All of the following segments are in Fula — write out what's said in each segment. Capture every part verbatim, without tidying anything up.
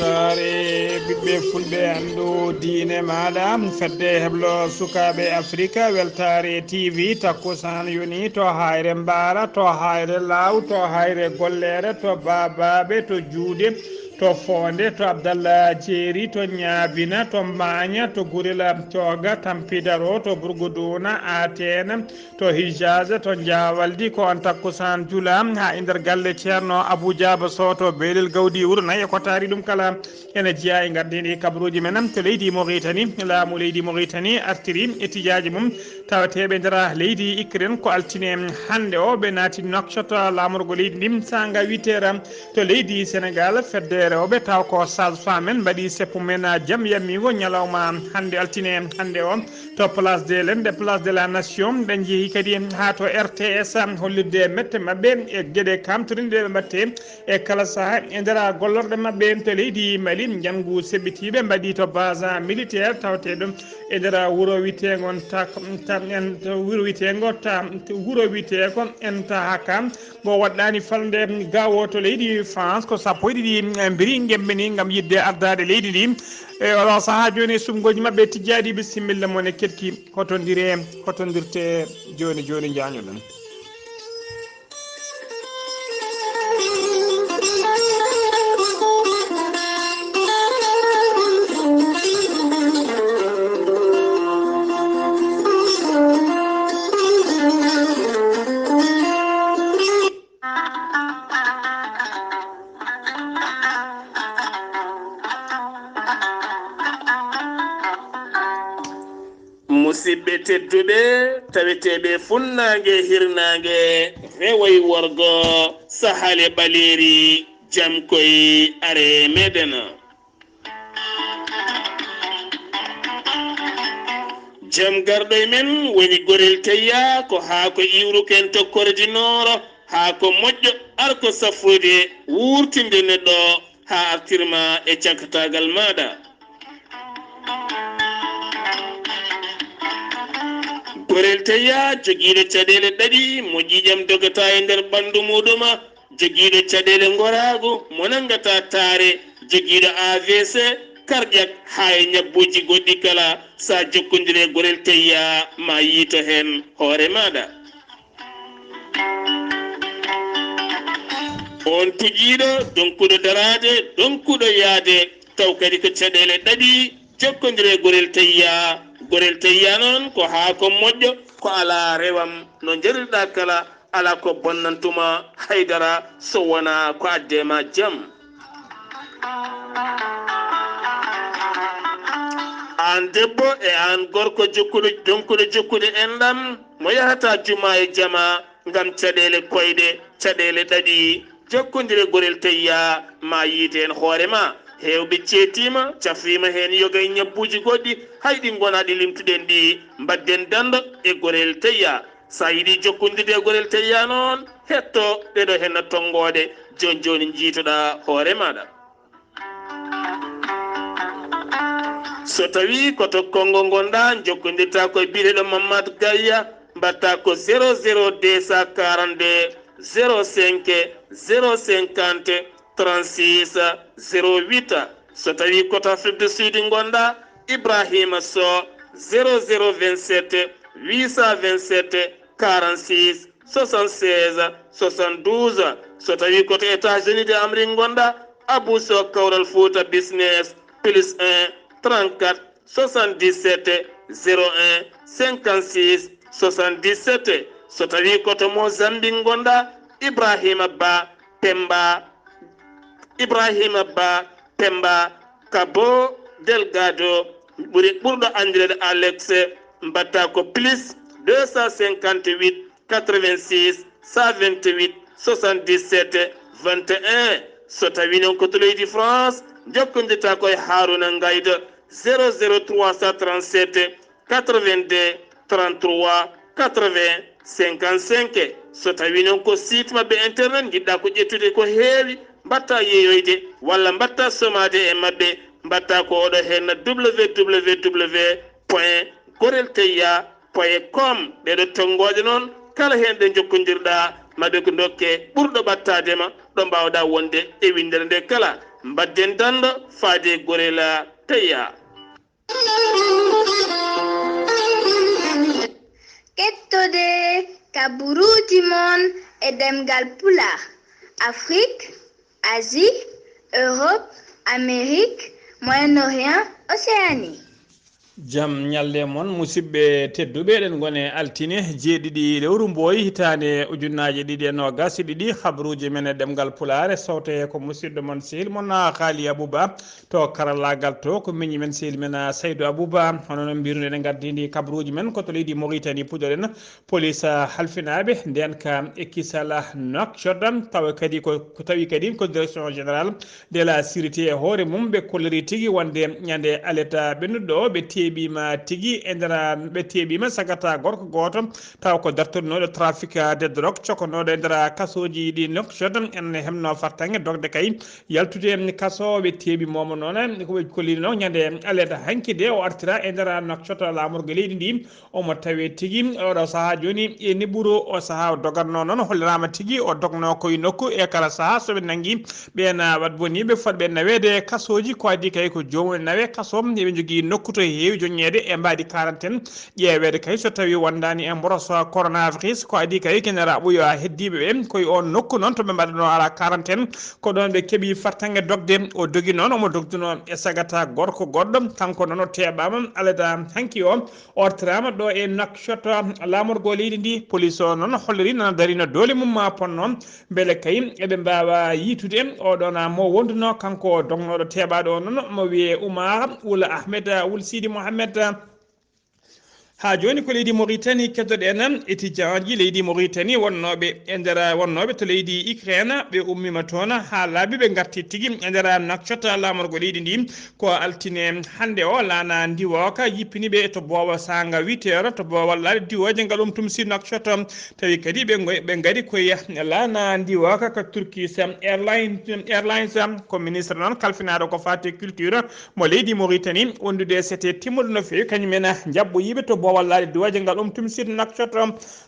Weltaare ɓiɓɓe fulɓe, anndu diine maaɗa, fedde heblo sukaaɓe Afrika, Weltaare T V, takkusaan yoni to Hayre Mbaara, to Hayre Laaw, to Hayre Golleere, to Baabaaɓe, to Juuɗe, to Foonde, to Abdallah Jeeri, to Ñaabina, to Mbaaña, to Gurel Cooga, Tampidaro, to Burguduuna, Ateena, to Hijaaza, to Jaawaldi, ko on takkusaan julaa haa e nder galle Ceerno Abuu Jaaba Soh to Beelel Gawdi Wuro Nayi. E ko taari ɗum kala, ene jeyaa e ngardiiɗi kabaruuji men. To leydi Moritani, laamu leydi Moritani artiri e tijaaji mum tawateeɓe nder leydi Ukraine ko altine hannde o. Ɓe naati Nouakchott, laamorgo leydi ndi, saanga huit heures. To leydi Senegaal, fedde rewɓe taw ko sage-femme en mbaɗi seppu men jam yammiigo ñalawma hannde altine hannde o. To Place de l'Inde, Place de la Nation, ɓe njehi kadi haa to R T S, hollirde mette maɓɓe e geɗe kamtorinɗe ɓe mbatte e kala saha e nder gollorɗe maɓɓe to leydi Mali. Njanngu seɓɓitiiɓe mbaɗi to base militaire tawateeɗo e nder wuro wiyeteengo Ta-, Ta-, en, to wuro wiyeteengo Ta-, wuro wiyeteeko en Tahaka. Mo waɗɗaani falnde gawo to leydi France, ko sappo e ɗiɗi mbiri ngembini ngam yiɗde ardaade leydi ndi. E oɗo sahaa jooni, e suɓngooji maɓɓe tijjaaɗi, bisimilla mon e keɗki, hotondire, hotondirte jooni jooni, njaaño ɗum. Musidɓe tedduɓe, taweteeɓe funnaange, hirnaange, rewo e worgo, sahaale ɓaleeri, jam koy are meɗen. Jam garɗo e men woni Gorel Teyya, ko haa ko iwruken to Kore du Nord, haa ko moƴƴo, ar ko safrude, wuurtinde neɗɗo, haa artirma e cakkataagal maaɗa. Gorel Teyya, jogiiɗo caɗeele ɗaɗi, mo ƴiiƴam dogata e nder ɓanndu muuɗum, jogiiɗo caɗeele ngoraagu, mo nanngata taare, jogiiɗo A V C, cardiaque, haa e ñabbuuji goɗɗi kala, so a jokkondire Gorel Teyya, ma yiito heen hoore maaɗa. On tuƴiiɗo, donkuɗo daraade, donkuɗo yaade, taw kadi ko caɗeele ɗaɗi, jokkondire Gorel Teyya. Gorel Teyya noon ko haa ko moƴƴo, ko alaa rewam, no njarirɗaa kala, alaa ko bonnantuma haydara so wonaa ko adde ma jam. Aan debbo e aan gorko jokkuɗo, donkuɗo jokkude enɗam, mo yahata juma e jama ngam caɗeele koyɗe, caɗeele ɗaɗi, jokkondire Gorel Teyya, ma yiite heen hoore ma. Heewɓe ceetiima, cafiima heen yoga e ñabbuuji goɗɗi, hay ɗi ngonaa ɗi limtuɗen ɗi, mbaɗden danndo e Gorel Teyya. So a yiɗi jokkondirde e Gorel Teyya noon, hetto ɗeɗo henna tonngoode, jooni jooni njiitoɗaa hoore maaɗa. So tawii ko to Konngo ngonɗaa, njokkondirtaa ko e biyeteeɗo Mamad Gayya, mbaɗtaa ko zéro zéro deux cent quarante-deux, zéro cinq, zéro cinquante, trente-six, zéro huit. So tawii ko to Afrique du Sud ngonɗaa, Ibrahima Sow, zéro zéro vingt-sept, huit cent vingt-sept, quarante-six, soixante-seize, soixante-douze. So tawii ko to États-Unis de Amérique ngonɗaa, Abou Sow, Kawral Fouta Business, plus un, trente-quatre, soixante-dix-sept, zéro un, cinquante-six, soixante-dix-sept. So tawii ko to Mozambique ngonɗaa, Ibrahima Ba, Pemba, Ibrahima Ba, Pemba, Cabo Delgado, ɓuri, ɓurɗo anndireede Alex, mbaɗtaa ko plus deux cent cinquante-huit, quatre-vingt-six, cent vingt-huit, soixante-dix-sept, vingt et un. So tawii noon ko to leydi France, njokkondirtaa ko e Haruna Ngaydo, zéro zéro trois cent trente-sept, quatre-vingt-deux, trente-trois, quatre-vingts, cinquante-cinq. So tawii noon ko site maɓɓe internet njiɗɗaa ko ƴettude ko heewi, mbaɗtaa yeeyoyde walla mbaɗtaa somaade e maɓɓe, mbaɗtaa ko oɗo heen, W W W point gorel teyya point com. Ɗeɗo tonngooje noon, kala heen ɗe njokkondirɗaa, ma ɓe ko ndokke ɓurɗo ɓattaade ma, ɗo mbaawɗaa wonde e winndere nde kala. Mbadden tan faade Gorela Taya. Kettode kaburuuji mon e ɗemngal Pulaar, Afrik, Asie, Europe, Amérique, Moyen-Orient, Océanie. Jam ñalle mon, musidɓe tedduɓe, eɗen ngone altine jeeɗiɗi lewru mbooyi hitaande ujunnaaje ɗiɗi e noogas e ɗiɗi. Habruuji men e ɗemngal Pulaar e sowte ko musidɗo mon, sehil mon, Haali Abuba. To karallaagal to ko miñi men, sehil men, Saydu Abuba. Hono no mbiruno, eɗen ngardi ndi kabruuji men ko to leydi Moritani, puɗɗoɗen. Police, ah, halfinaaɓe ndeenka e kisal Nouakchott, tawa kadi ko, ko tawi kadi ko direction générale de la sûreté e hoore mum ɓe kolliri tigi wonde ñande aleta ɓennuɗo ɓe teeɓiima tigi e nder, ɓe teeɓiima sagata gorko gooto tawa ko dartorinooɗo trafic de drogue cokonooɗo e nder kasooji ɗi Nouakchott. En hemno fartaŋŋe dogde kay yaltude kaso ɓe teeɓi momo noon ko ɓe kolliri noon ñande aleta hanki de o artira e nder Nouakchott laamorgo leydi ndi. Omo tawee tigi oɗo sahaa jooni e Niɓɓuru, o sahaa o dogatnoo noon, holliraama tigi o dognoo ko e nokku e kala sahaa so ɓe nanngi ɓeen, ah, waɗ boniiɓe fotɓe naweede kasooji, ko adii kay ko joomum nawe kaso, eɓe njogii nokku to heewi joñeede e mbaadi quarantaine, ƴeeweede kay so tawii wondaani e mboros coronavirus, ko adii kay kenera ɓuyo heddiiɓe ɓe, ko e oon nokku noon to ɓe mbaɗanoo ala quarantaine, ko ɗoon ɓe keɓi fartaŋŋe dogde, o dogi noon, omo dogdunoo e sagata gorko goɗɗo, kanko noon o teeɓaama alada hanki o, o artiraama ɗo e Nouakchott, laamorgo leydi ndi. Police o noon holliri nana darino doole mum ma ponno, mbele kay eɓe mbaawa yiitude oɗon mo wonduno kanko dognooɗo teeɓaaɗo o noon mo wiyee Oumar Wul Ahmed Wul Sidi Mohamed. Haa jooni ko leydi Moritani keddoɗen étudiant ji leydi Moritani wonnooɓe e nder, wonnooɓe to leydi Ukraine, ɓe ummiima toon haa laabi ɓe ngarti tigi e nder Nouakchott laamorgo leydi ndi. Ko altine hannde o, laana ndiwooka yippini ɓe to boowa saanga huit heures to boowal laaɗe diwooje ngal umtum si Nouakchott. Tawi kadi ɓe ngoy-, ɓe ngari koye laana ndiwooka ka Turkish Airlines, Airlines. Ko ministre noon kalfinaaɗo ko faati culture mo leydi Mauritanie, wondude sete timmuɗo no feewi, kañum en jaɓɓoyiiɓe to boowal laaɗe diwooje ngal umtum si Nouakchott.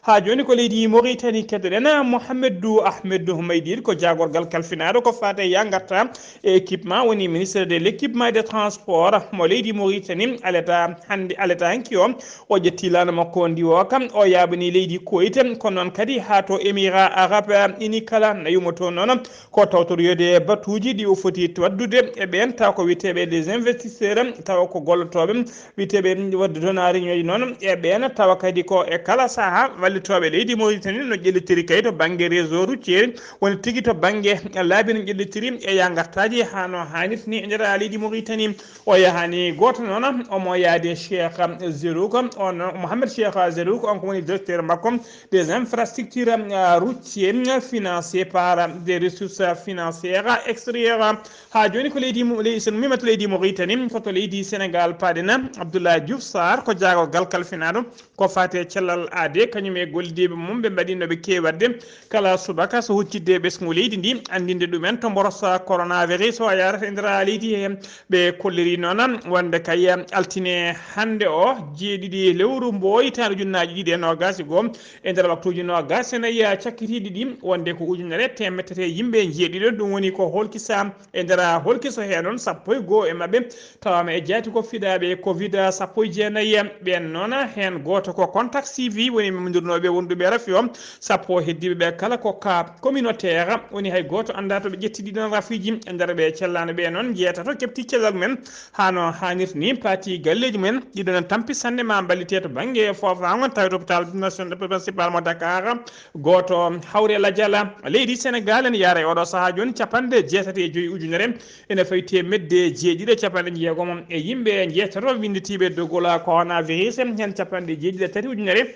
Haa jooni ko leydi Mauritanie keddoɗen Mohamedou Ahmedou Maydid, ko jaagorgal kalfinaaɗo ko faati e ya ngarta e équipement, woni ministre de l'équipement et des transports mo leydi Mauritanie. Aleta hannde, aleta hanki o, o ƴetti laana makko o ndiwooka, o yaaɓani leydi Kuwait, kono noon kadi haa to Émirats Arabes Unis kala na yumoto noon ko tawtoriyoode batuuji ɗi o foti waddude e ɓeen taw ko wiyeteeɓe les investisseurs, tawa ko gollotooɓe wiyeteeɓe waɗde donaariŋooji noon e ɓeen, tawa kadi ko e kala sahaa wallitooɓe leydi Mauritanie no ƴellitiri kay to bannge réseau routier, woni tigi to bannge laabi no ƴellitiri e ya ngartaaji haa no haanirta ni e nder leydi Mauritanie. O yahani gooto noon, omo yaade Cheikh Zerouk, on Mohamed Cheikh Zerouk, on ko woni directeur makko des infrastructures, euh, routières financées par des ressources financières extérieures. Haa jooni ko leydi Mo-, leydi, so mi to leydi Mauritanie, ko to leydi Sénégal paaɗen. Abdoulaye Diouf Sarr ko jaagorgal kalfinaaɗo ko faati e cellal aade, kañum e gollidiiɓe mum ɓe mbaɗi no ɓe keewi waɗde kala subaka so huccitde e ɓesngu leydi ndi, anndinde ɗumen to mboros coronavirus o yarata e nder leydi he. Ɓe kolliri noon wonde kay altine hannde o, jeeɗiɗi lewru mbooyi hitaande ujunnaaji ɗiɗi e noogas e goo, e nder waktuuji noogas e nayi cakkitiiɗi ɗi, wonde ko ujunere teemedde tati e yimɓe njeeɗiɗo, ɗum woni ko holkisa e nder holkiso hee noon, sappo e goo e maɓɓe tawaama e jaati ko fiɗaaɓe covid sappo e jeenayi. Ɓeen noon, heen gooto ko contact suivi, woni memondurnooɓe wonduɓe rafi o, sappo heddiiɓe ɓe kala ko cas communautaire, woni hay gooto anndaa to ɓe ƴetti ɗiɗon rafiiji e nder ɓe cellaano ɓe noon, jeetato keɓti cellal mumen haa no haanirta ni, paati galleeji mumen, ɗiɗo noon tampi sanne ma mballite to bannge foofaango, tawi to hôpital national principal mo Dakar, gooto hawre lajala. Leydi Sénégal ene yaara e oɗo sahaa jooni capanɗe jeetati e joyi ujunere, ene fawi teemedde jeeɗiɗi e capanɗe jeegom e yimɓe njeetato winnditiiɓe dogol coronavirus, heen capanɗe jeeɗiɗi e tati ujunere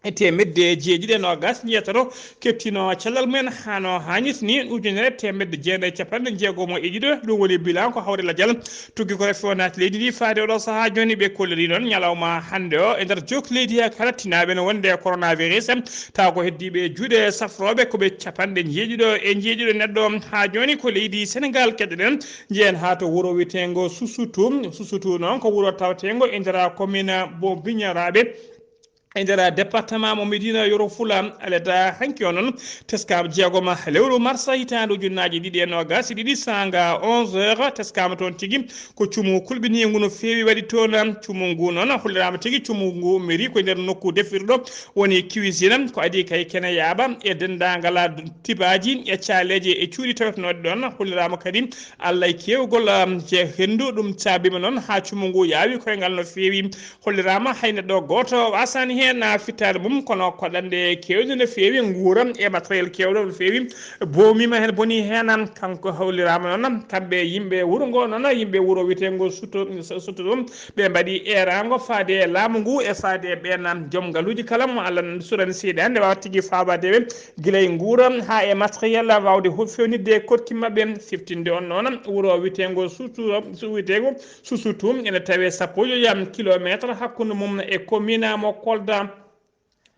e teemedde jeeɗiɗi e noogas njeetato keɓtino cellal mumen haa no haanirta ni, ujunere teemedde jeenayi e capanɗe jeegom e ɗiɗo. Ɗum woni bilan ko hawre lajal tuggi ko rafi o naati leydi ndi faade oɗo sahaa jooni. Ɓe kolliri noon ñalawma hannde o e nder jook leydi haa kala tinaaɓe no wonde e coronavirus, tawa ko heddiiɓe juuɗe safrooɓe ko ɓe capanɗe jeeɗiɗo e jeeɗiɗo neɗɗo. Haa jooni ko leydi Sénégal keɗoɗen, njehen haa to wuro wiyeteengo Susutu. Susutu noon ko wuro tawteengo e nder commune mo Biñaraaɓe. e nder département mo Médina Yoro Fula. Alada hanki o noon, teskaama jeegoma lewru marsa hitaande ujunnaaji ɗiɗi e noogaas e ɗiɗi, saanga onze heures, teskaama toon tigi ko cumu kulɓiniingu no feewi waɗi toon. Cumu ngu noon holliraama tigi, cumu ngu ummiri ko e nder nokku defirɗo woni cuisine, ko adii kay kene yaaɓa e denndaangal tibaaji e caaleeje e cuuɗi tawetnooɗi ɗoon. Holliraama kadi Allah e keewgol, um, je henndu, ɗum saabiima noon haa cumu ngu yaawi koyngal no feewi. Holliraama hay neɗɗo gooto wasaani heen fittaade mum, kono ko ɗannde keewɗe no feewi, nguura e matériel keewɗo no feewi, boomiima heen, bonii heen. Kanko holliraama noon, kamɓe yimɓe wuro ngo noon, yimɓe wuro wiyeteengo Sutto, Sutto ɗum, ɓe mbaɗi eeraango faade e laamu ngu e faade e ɓeen joom ngaluuji kala mo Allah surani seyɗaane, nde waawa tigi faabaade ɓe gila e nguura haa e matériel waawde hu-, fewnitde koɗki maɓɓe, siftinde on noon wuro wiyeteengo Sutto, su-, wiyeteengo Susutu ene tawee sappo e joyam kilomeetre hakkunde mum e commune mo Kolda.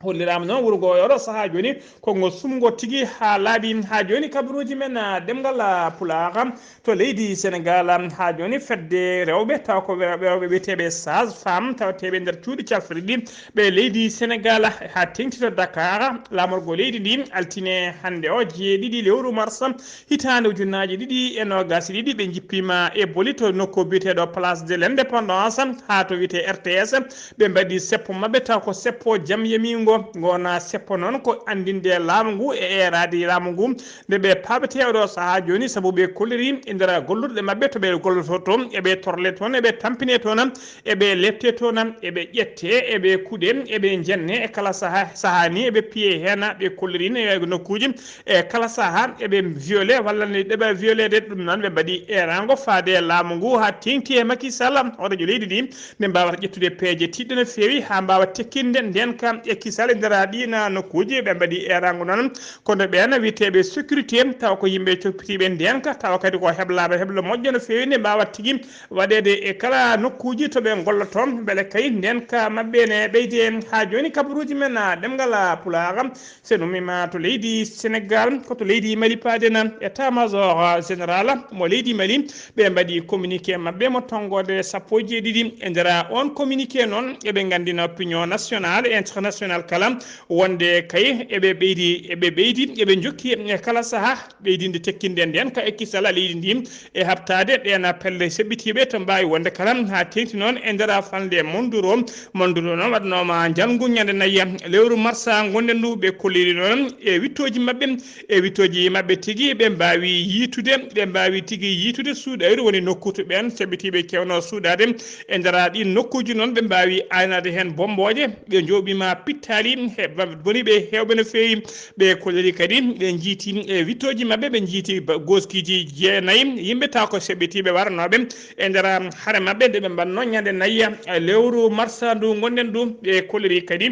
Holliraama noon wuro ngo e oɗo sahaa jooni ko ngo sumngo tigi haa laaɓi. Haa jooni kabaruuji men, ah, ɗemngal, ah, Pulaar to leydi Senegaal. Haa jooni fedde rewɓe tawa ko rewɓe wiyeteeɓe sage-femme tawateeɓe nder cuuɗi cafrirɗi ɓe leydi Senegaal haa teeŋti to Dakar, laamorgo leydi ndi altine hannde o jeeɗiɗi lewru mars hitaande ujunnaaji ɗiɗi e noogaas e ɗiɗi, ɓe njippiima e boli to nokku biyeteeɗo Place de l'Indépendance haa to wiyetee R T S. Ɓe mbaɗi seppo maɓɓe taw ko seppo jam yamiingo. Ngo wonaa seppo noon ko anndinde laamu ngu e eeraade laamu ngu nde ɓe paaɓetee oɗo sahaa jooni, sabu ɓe kolliri e nder gollorɗe maɓɓe to ɓe gollotoo to, eɓe torle toon, eɓe tampine toon, eɓe lepte toon, eɓe ƴette, eɓe kuɗe, eɓe njenne e kala sahaa, sahaa ni eɓe piye heen, ɓe kolliri e nokkuuji e kala sahaa eɓe viole walla ne ɗeɓa violeede. Ɗum noon ɓe mbaɗi eeraango faade e laamu ngu haa teeŋti e Macky Sall, hoɗojo leydi ndi, nde mbaawata ƴettude peeje tiiɗɗe no feewi haa mbaawa tekkinde ndeenka e kisal e nder ɗiin nokkuuji. Ɓe mbaɗi eeraango noon kono ɓeen wiyeteeɓe sécurité, tawa ko yimɓe coppitiiɓe ndeenka, tawa kadi ko heblaaɓe heblo moƴƴo no feewi, nde mbaawa tigi waɗeede e kala nokkuuji to ɓe ngollotoo, mbele kay ndeenka maɓɓe ne ɓeyde. Haa jooni kabaruuji men, ah, ɗemngal, ah, Pulaar, so en ummiima to leydi Senegaal, ko to leydi Mali paaden, état-major général mo leydi Mali, ɓe mbaɗi communiqué maɓɓe mo tonngoode sappo e jeeɗiɗi. E nder oon communiqué noon, eɓe nganndina opinion nationale e international kala wonde kay eɓe ɓeydi, eɓe ɓeydi, eɓe njokki e kala sahaa ɓeydinde tekkinde ndeenka e kisal leydi ndi e haɓtaade ɗeen pelle seɓɓitiiɓe to mbaawi wonde kala haa teeŋti noon e nder falnde Monduro. Monduro noon waɗnooma njanngu ñande nayi lewru marsa ngonɗen ndu. Ɓe kolliri noon e wittooji maɓɓe, e wittooji maɓɓe tigi ɓe mbaawi yiitude, ɓe mbaawi tigi yiitude suuɗayru woni nokku to ɓeen seɓɓitiiɓe keewno suuɗaade. E nder ɗiin nokkuuji noon ɓe mbaawi aynaade heen bommbooje, ɓe njooɓiima pittaali, he-, boni ɓe heewɓe no feewi. Ɓe kolliri kadi, ɓe njiiti e wittooji maɓɓe, ɓe njiiti ba-, gooskiiji jeenayi, yimɓe taw ko seɓɓitiiɓe warnooɓe e nder hare maɓɓe nde ɓe mbaɗnoo ñande nayi lewru marsa ndu ngonɗen ndu. Ɓe kolliri kadi,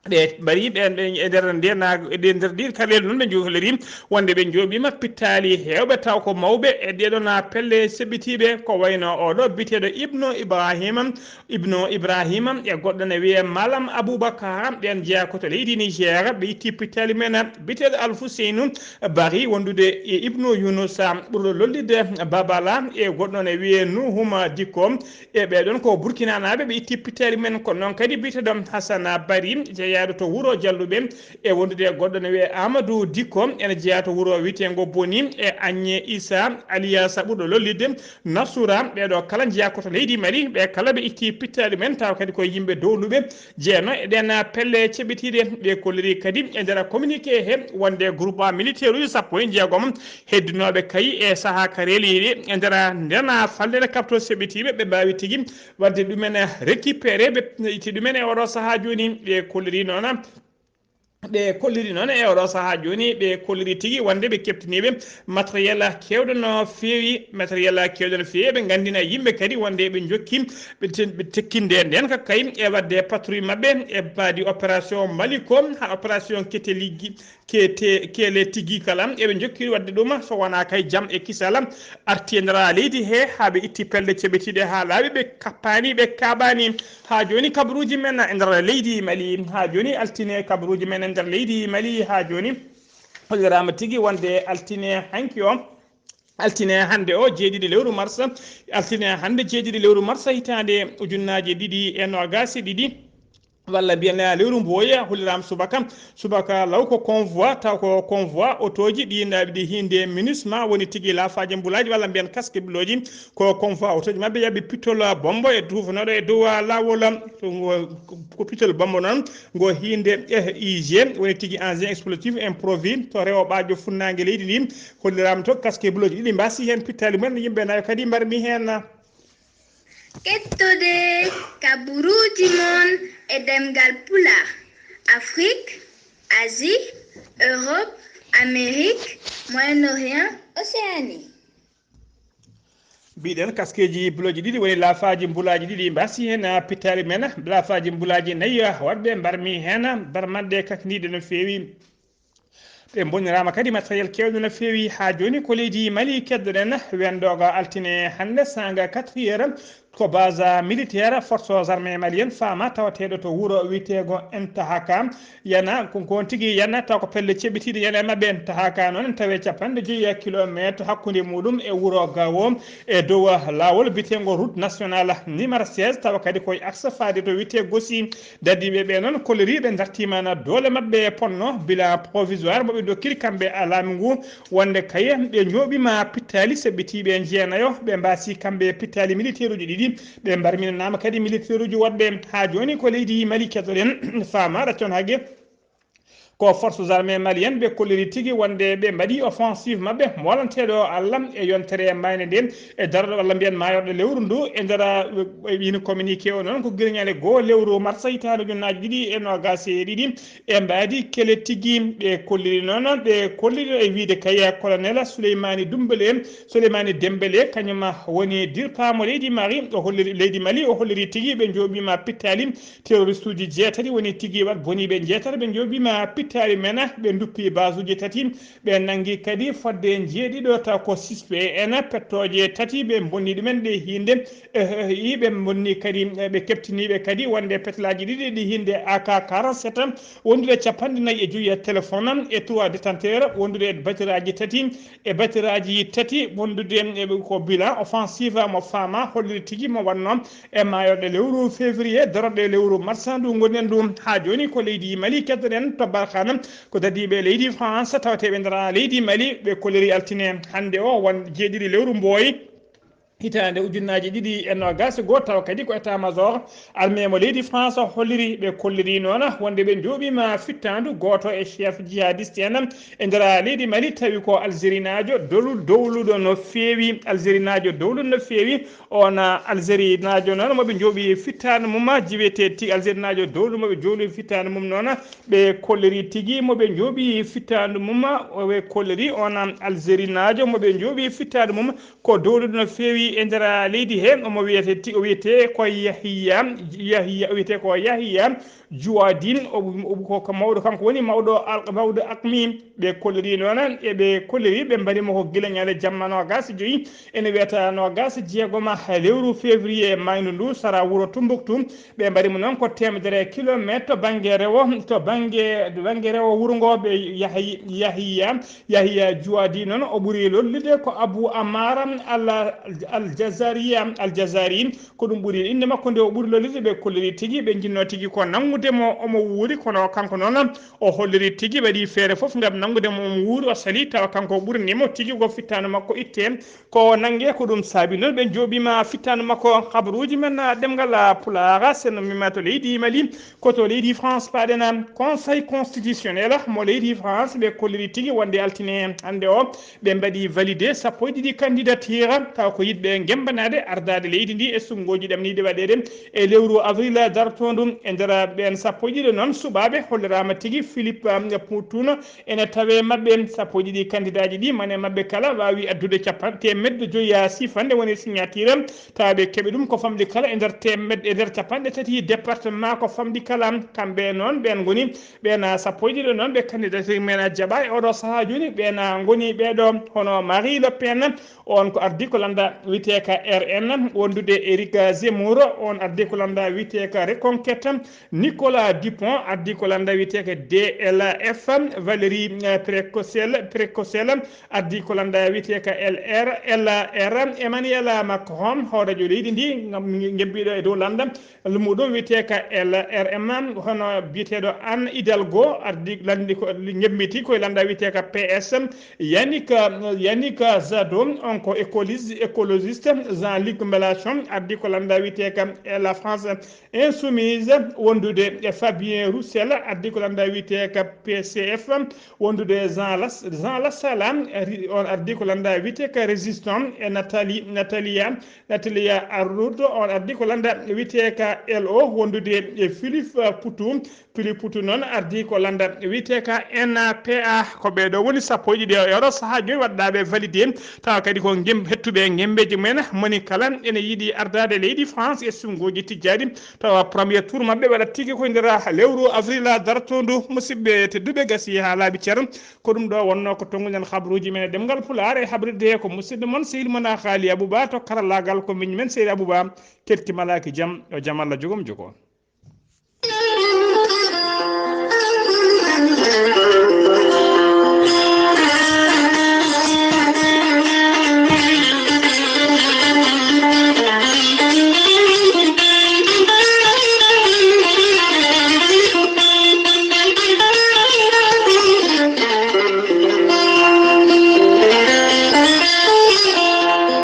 ɓe mbaɗi ɓeen ɓe e nder ndeen, e nder ndiin kaleeli noon ɓe njohliri wonde ɓe njooɓiima pittaali heewɓe taw ko mawɓe e ɗeeɗoon pelle seɓɓitiiɓe, ko wayno oɗo biyeteeɗo Ibnu Ibrahima, Ibnu Ibrahima e goɗɗo ne wiyee Malam Abubakar, ɓeen jeyaa ko to leydi Niger. Ɓe itti pittaali men biyeteeɗo Alfuseynu Bari wondude e Ibnu Yunusa ɓurɗo lollirde Babala e goɗɗo ne wiyee Nuhuma Dikko. E ɓee ɗoon ko Burkinanaaɓe, ɓe itti pittaali men. Kono noon kadi biyeteeɗo Hasana Bari jeyaaɗo to wuro Jalluɓe e wondude e goɗɗo ne wiyee Amadou Dikko, ene jeyaa to wuro wiyeteengo Boni e Aññe Isa Aliyasa ɓurɗo lollirde Nasura. Ɓee ɗoo kala njeyaa ko to leydi Mali, ɓe kala ɓe itti pittaali men, tawa kadi ko yimɓe dowluɓe jeeno e ɗeen pelle ceɓɓitiiɗe. Ɓe kolliri kadi e nder communiqué he wonde groupement militaire uji sappo e jeegom heddinooɓe kay e sahaa ka reeliiɗi e nder ndeen falnde nde kaɓto seɓɓitiiɓe, ɓe mbaawi tigi waɗde ɗumen récupéré, ɓe itti ɗumen e oɗo sahaa jooni. Ɓe kolliri noon, ɓe kolliri noon e oɗo sahaa jooni, ɓe kolliri tigi wonde ɓe keɓtiniiɓe matériel keewɗo no feewi, matériel keewɗo no feewi. Ɓe nganndina yimɓe kadi wonde ɓe njokki ɓe ten-, ɓe tekkinde ndeen ka kay e waɗde patrouille maɓɓe e mbaadi opération Maliko, haa opération Keteligi, Kete-, Kele tigi kala. Eɓe njokkiri waɗde ɗum so wonaa kay jam e kisal arti e nder leydi he, haa ɓe itti pelle ceɓitiiɗe haa laaɓi, ɓe kappaani, ɓe kaaɓaani. Haa jooni kabaruuji men e nder leydi Mali, haa jooni altine kabaruuji men e nder leydi Mali, haa jooni holliraama tigi wonde altine hanki o, altine hannde o, jeeɗiɗi lewru mars, altine hannde jeeɗiɗi lewru mars hitaande ujunnaaje ɗiɗi e noogaas e ɗiɗi. walla mbiyen lewru mboya holliraama subaka. Subaka law ko convoi, taw ko convoi otooji ɗi na ɗi hiinde minusma woni tigi laafaaji mbulaaji walla mbiyen kaske bulooji. Ko convoi otooji maɓɓe yaɓi pittol bombo e duufanooɗo e dow laawol. Ko pittol bombo noon ngo hiinde E I G woni tigi engin explosif improvi to rewo ɓaajo funnaange leydi ndi. Holliraama to kaske bulooji ɗiɗi mbasi heen pittaali mumen, yimɓe nayo kadi mbarmi heen. Kettude kaburuuji mon e ɗemngal Pulaar, Afrik, Asie, Europe, Amérique, Moyen-Orient, Océanie. Mbiɗen kaskeeji bulooji ɗiɗi woni laafaaji mbulaaji ɗiɗi mbasi heen pittaali men, laafaaji mbulaaji nayi waɗɓe mbarmi heen, barmanɗe kakniiɗe no feewi. Ɓe mboniraama kadi matériel keewɗo no feewi. Haa jooni ko leydi Mali keddoɗen, wendooga altine hannde saanga quatre heures, ko base militaire forces armées maliennes faama tawateeɗo to wuro wiyeteego Ntahaka. Yana ko on tigi yana taw ko pelle ceɓɓitiiɗe yana e maɓɓe. Ntahaka noon tawe capanɗe joyi kilometre hakkunde muɗum e wuro Gawo e dow laawol bitengo route nationale numéro seize, tawa kadi koye axe faade to wiyetee Gosi. Dadiiɓe ɓe noon kolliriiɓe dartiima na doole maɓɓe ponno bilan provisoire mo ɓe dokkiri kamɓe e laamu ngu, wonde kaye ɓe njooɓiima pittaali seɓɓitiiɓe jeenayo, ɓe mbaasi kamɓe pittaali militeeruuji ɗiɗi, ɓe mbarminanaama kadi militeeruuji woɗɓe. Haa jooni ko leydi Mali keddoɗen, faama ɗaccon hage. Ko forces armées maliennes ɓe kolliri tigi wonde ɓe mbaɗi offensive maɓɓe molanteeɗo Allah e yontere mayde nde e daroɗo walla mbiyen maayorde lewru ndu e nder, eh, ina communiqué o noon ko gila ñande goo lewru mars hitaande ujunnaaji ɗiɗi e noogaas e ɗiɗi. E mbaadi kele tigi ɓe kolliri noon, ɓe kolliri e wiyde kay colonel Souleymani Dumbele, Souleymani Dembele, kañum woni dirpaamo leydi Mali, o holliri, leydi Mali, o holliri tigi ɓe njooɓiima pittaali terroriste uji jeetati woni tigi waɗ boniiɓe jeetati ɓe njooɓiima pittaali men, ɓe nduppi base uji tati, ɓe nanngi kadi fodde jeeɗiɗo taw ko suspect en pettooje tati, ɓe mbonni ɗumen ɗe hiinde, eh, eh, ɓe mbonni kadi, eh, ɓe keɓtiniiɓe kadi wonde petelaaji ɗiɗi ɗi hiinde A K quarante-sept, wondude capanɗe nayi e joyi e téléphone e trois détenteur, wondude e batiraaji tati, e batiraaji tati, wondude e ko bilan offensive mo faama holliri tigi mo wonno e maayorde lewru février, daroɗe lewru mars ndu ngonɗen ndu. Haa jooni ko leydi Mali keddoɗen to Barkhane, ko dadiiɓe leydi France tawateeɓe nder leydi Mali, ɓe kolliri altine hannde o won jeeɗiɗi lewru mbooyi hitaande ujunnaaji ɗiɗi e noogaas e goo, tawa kadi ko état major armée mo leydi France holliri. Ɓe kolliri noon wonde ɓe njooɓiima fittaandu gooto e chef jihadiste en e nder leydi Mali, tawi ko algérinaajo dolu-, dowluɗo no feewi, algérinaajo dowluɗo no feewi. On algérinaajo noon mo ɓe njooɓi fittaandu mum, jiwetee tigi algérinaajo dowluɗo mo ɓe njooɓi fittaandu mum noon, ɓe kolliri tigi mo ɓe njooɓi fittaandu mum, o ɓe kolliri on algérinaajo mo ɓe njooɓi fittaandu mum ko dowluɗo no feewi e nder leydi he. Omo wiyetee ti-, o wiyetee ko Yahiya, Yahiya, o wiyetee ko Yahiya Juwadin, o, o, ko, ko mawɗo, kanko woni mawɗo al-, mawɗo akmi. Ɓe kolliri noon, e ɓe kolliri, ɓe mbaɗi mo ko gila ñande jamma noogaas e joyi, ene wiyata noogaas e jeegom lewru février mayndu ndu, sara wuro Tumbuktu. Ɓe mbaɗi mo noon ko teemedere kilometre to bannge rewo, to bannge, to bannge rewo wuro ngo. Ɓe Yahi-, Yahiya, Yahiya Juwadi noon, o ɓuri lollude ko Abu Amara al, al Jazariya, al Jazari. Ko ɗum ɓuri, innde makko nde o ɓuri lollude, ɓe kolliri tigi, ɓe njinnoo tigi ko nanngude mo omo wuuri, kono kanko noon o holliri tigi, waɗi feere fof ngam nanngude mo omo wuuri, o salii, tawa kanko o ɓurni mo tigi ko fittaandu makko ittee, ko o nanngee. Ko ɗum saabi noon ɓe njooɓiima fittaandu makko. Habaruuji men, ah, ɗemngal, ah, Pulaar, so en mbiima to leydi Mali, ko to leydi France paaɗen. Conseil constitutionnel mo leydi France, ɓe kolliri tigi wonde altine hannde o, ɓe mbaɗi validé sappo e ɗiɗi candidature, taw ko yiɗɓe ngembanaade ardaade leydi ndi e sunngooji ɗamniiɗi waɗeede e lewru avril dartoondu. E nder ɓeen sappo e ɗiɗo noon, suɓaaɓe holliraama tigi. Philippe, um, Poutou ene tawee maɓɓe. Sappo e ɗiɗi kandidaaji ɗi, mone maɓɓe kala waawi addude capanɗe, teemedde joyi haa sifanɗe woni signature, tawa ɓe keɓi ɗum ko famɗi kala e nder teemedde, e nder capanɗe tati département ko famɗi kala. Kamɓe noon, ɓeen ngoni ɓeen sappo e ɗiɗo noon, ɓe candidature men jaɓa e oɗo sahaa jooni. Ɓeen ngoni ɓeeɗo, hono Marie Le Pen, on ko ardii ko lannda wiyetee ka R N, wondude Eric Zemmour, on ardii ko lannda wiyetee ka Reconquête. Nicolas Dupont ardii ko lannda wiyetee ka D L F. Valérie, eh, Précocel, Précocel ardii ko lannda wiyetee ka L R, L R. Emmanuel Macron, hooreejo leydi ndi, ngam ngebbiiɗo e dow lannda muɗum wiyetee ka L R M, hono biyeteeɗo Anne Hidalgo ardii, lanndi ko, ngebbitii koye lannda wiyetee ka P S. Yannick, Yannick Jadot, on ko écolise-, écologiste. Jean-Luc Mélenchon ardii ko lannda wiyetee ka La France Insoumise, wondude e Fabien Roussel ardii ko lannda wiyetee ka P C F, wondude e Jean Las-, Jean Lassalle, ri-, on ardii ko lannda wiyetee ka Résistance, e Nathalie, Natalia, Natalia Arnaud, on ardii ko lannda wiyetee ka L O, wondude e Philippe Poutou. Philippe Poutou noon ardii ko lannda wiyetee ka N P A. Ko ɓee ɗoo woni sappo e ɗiɗi e oɗo sahaa jooni waɗɗaaɓe validé, tawa kadi ko ngem-, hettuɓe ngembeeji mumen, moni kala ene yiɗi ardaade leydi France e sunnguuji tijjaaɗi, tawa premier tour maɓɓe waɗat tigi ko e nder lewru avril dartoondu. Musidɓe tedduɓe, gasi haa laaɓi cer, ko ɗum ɗo wonnoo ko tonnguɗen habruuji men e ɗemngal Pulaar, e habrirde ko musidɗo mon sehil mon Haali Abouba, to karallaagal ko miñ men Seydi Abouba. Keɗti malaaki jam, yo jam Allah jogom jogo.